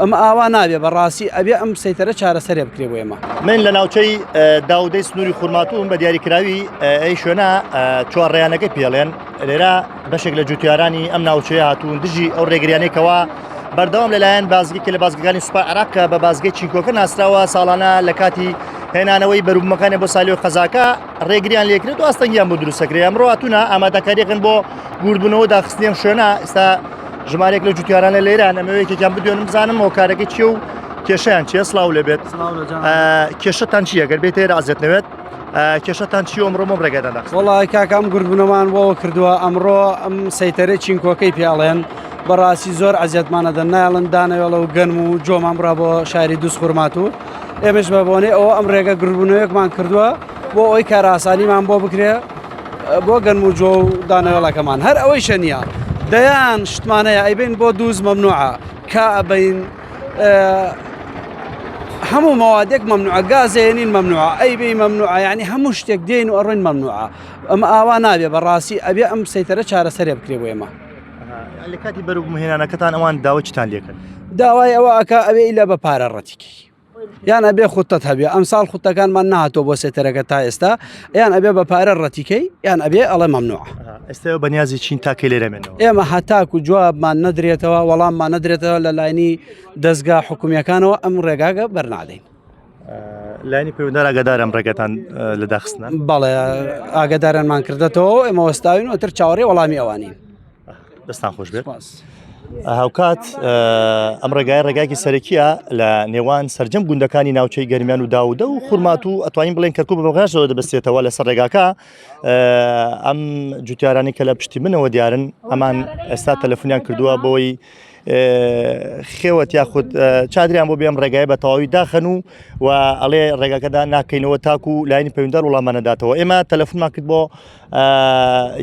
ئەمە ئاوا نابێ بەڕاستی ئەبێ ئەم سەیتەرە چارەسەرێ بکرێ بۆ ئێمە. من لە ناوچەی داودەی سنووری خورماتووم بە دیاریکراوی ئەی شوێنە چوارڕێیانەکەی پێڵێن لێرە بەشێک لە جوتیارانی ئەم ناوچەیە هاتوون دژی ئەو ڕێگریانەی کەوا بەردەوام لەلایەن بازگەی لە بازگەکانی سوپای عراق کە بە بازگەی چینکۆکە ناسراوە ساڵانە لە کاتی هێنانەوەی بەروبوومەکانی بۆ سایلۆی قەزاکە ڕێگریان لێکرێت و ئاستەنگیان بۆ دروستەکرێ ئەمڕۆ هاتوونە ئامادەکاریەکەن بۆ گوردبوونەوە داخستنی ئەم شوێنە ئێستا ژمارێک لە جوتیارانە لێران ئەمەوێ یەکێکیان بدوێنم بزانم هۆکارەکەی چیە و کێشیان چیە سڵاو لێبێت کێشەتان چییە گەر بێت ئێرە ئازیەت نەوێت کێشەتان چی ئەمڕۆ مۆم ڕێگەدان داخست وەڵای کاکە ئەم گردبوونەمان بۆ کردووە ئەمڕۆ ئەم سەیتەرەی چینکۆکەی پێڵێن بەڕاستی زۆر ئەزیەتمانە دەن نایڵن دانەوێڵە و گەنم و جۆمان بڕا بۆ شاری دووس خورماتوو ئێمەش بە بۆنەی ئەوە ئەم ڕێگە گردبوونەوەیەکمان کردووە بۆ ئەوەی کارئاسانیمان بۆ بکرێ بۆ گەنم و جۆ و دانەوێڵەکەمان هەر ئەوەیشە نییە دەیان شتمانەیە ئەیبین بۆ دووز مەمنوعە کا ئەبین هەموو مەوادێک مەمنوعە گازێنین مەمنوعە ئەیبی مەمنوعە یعنی هەموو شتێک دێن و ئەڕۆین مەمنوعە ئەمە ئاوا نابێ بەڕاستی ئەبێ ئەم سەیتەرە چارەسەرێ بکرێ بۆ ئێمە. لە کاتی بەروبوومهێنانەکەتان ئەوان داوای چیتان لێکرد؟ داوای ئەوە ئەکا ئەوێ ئیلا بە پارە ڕەتیکەی یان ئەبێ خوتەت هەبێ ئەمساڵ خوتەکانمان نهاتۆ بۆ سێتەرەکە تا ئێستا یان ئەبێ بە پارە ڕەتیکەی یان ئەبێ ئەڵێ مەمنوعە. ئێستا ئێوە بەنیازی چین تا کەی لێرە مێنەوە؟ ئێمە هەتاکو جوابمان نەدرێتەوە وەڵاممان نەدرێتەوە لە لاینی دەزگا حکومیەکانەوە ئەم ڕێگاگە بەرنادەین. لایەنی پەیوەندار ئاگادارە ئەم ڕێگەتان لە داخستنە؟ بەڵێ ئاگادارانمان کردێتەوە ئێمە وەستاوین و تر چاوەڕێ وەڵامی ئەوانین. دەستان خۆش بێت. هاوکات ئەم ڕێگای ڕێگایکی سەرەکیە لە نێوان سرجەم گوندەکانی ناوچەی گەرمیان و داودە و خورمات و ئەتوانین بڵێن کەرکک بە بەغاشەوە دەبستێتەوە لەسەر ڕێگاکە ئەم جوتیارانی کە لە پشتی منەوە دیارن ئەمان ئێستا تەلەفۆنیان کردووە بۆی خێوەت یاخود چادریان بۆ بێم ڕێگای بە تەواوی داخەن و و ئەڵێ ڕێگاکەدا ناکەینەوە تاکو لاینی پەیوەندار وڵامانەداتەوە ئێمە تەلەفۆنمان کرد بۆ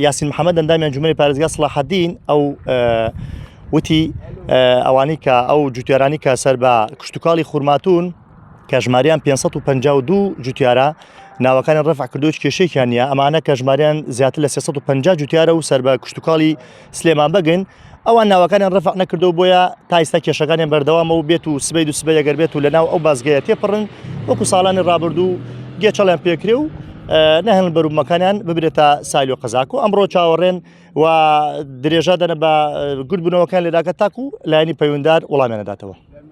یاسین محەممەد ئەندامی ئەنجومەنی پارێزگا سڵاحەدین ئەو وتی ئەوانەی کە ئەو جوتیارانی کە سەر بە کشتتوکاڵی خورماتون کە ژماریان 552 جوتیارە ناوەکانی ڕفع کردو هیچ کێشێکیان نییە ئەمانە کە ژماریان زیاتر لە 350 جوتیارە و سەر بە کشتتوکاڵی سلێمان بەگن ئەوان ناوەکانیان ڕەفع نەکردەوە بۆیە تا ئیستا کێشەکانیان بەردەوامە و بێت و سبەی دو سبەی ئەگەر بێت و لەناو ئەو بازگەیە تێپەڕن وەکو ساڵانی ڕابردوو گێچەڵیان پێکرێ و نەهێڵن بەروبوومەکانیان ببرێتە سایلۆ قەزاک و ئەمڕۆ چاوەڕێن و درێژە دەنە بە گردبوونەوەکان لێداکە تاکو لایەنی پەیوەندار وەڵامیان نەداتەوە.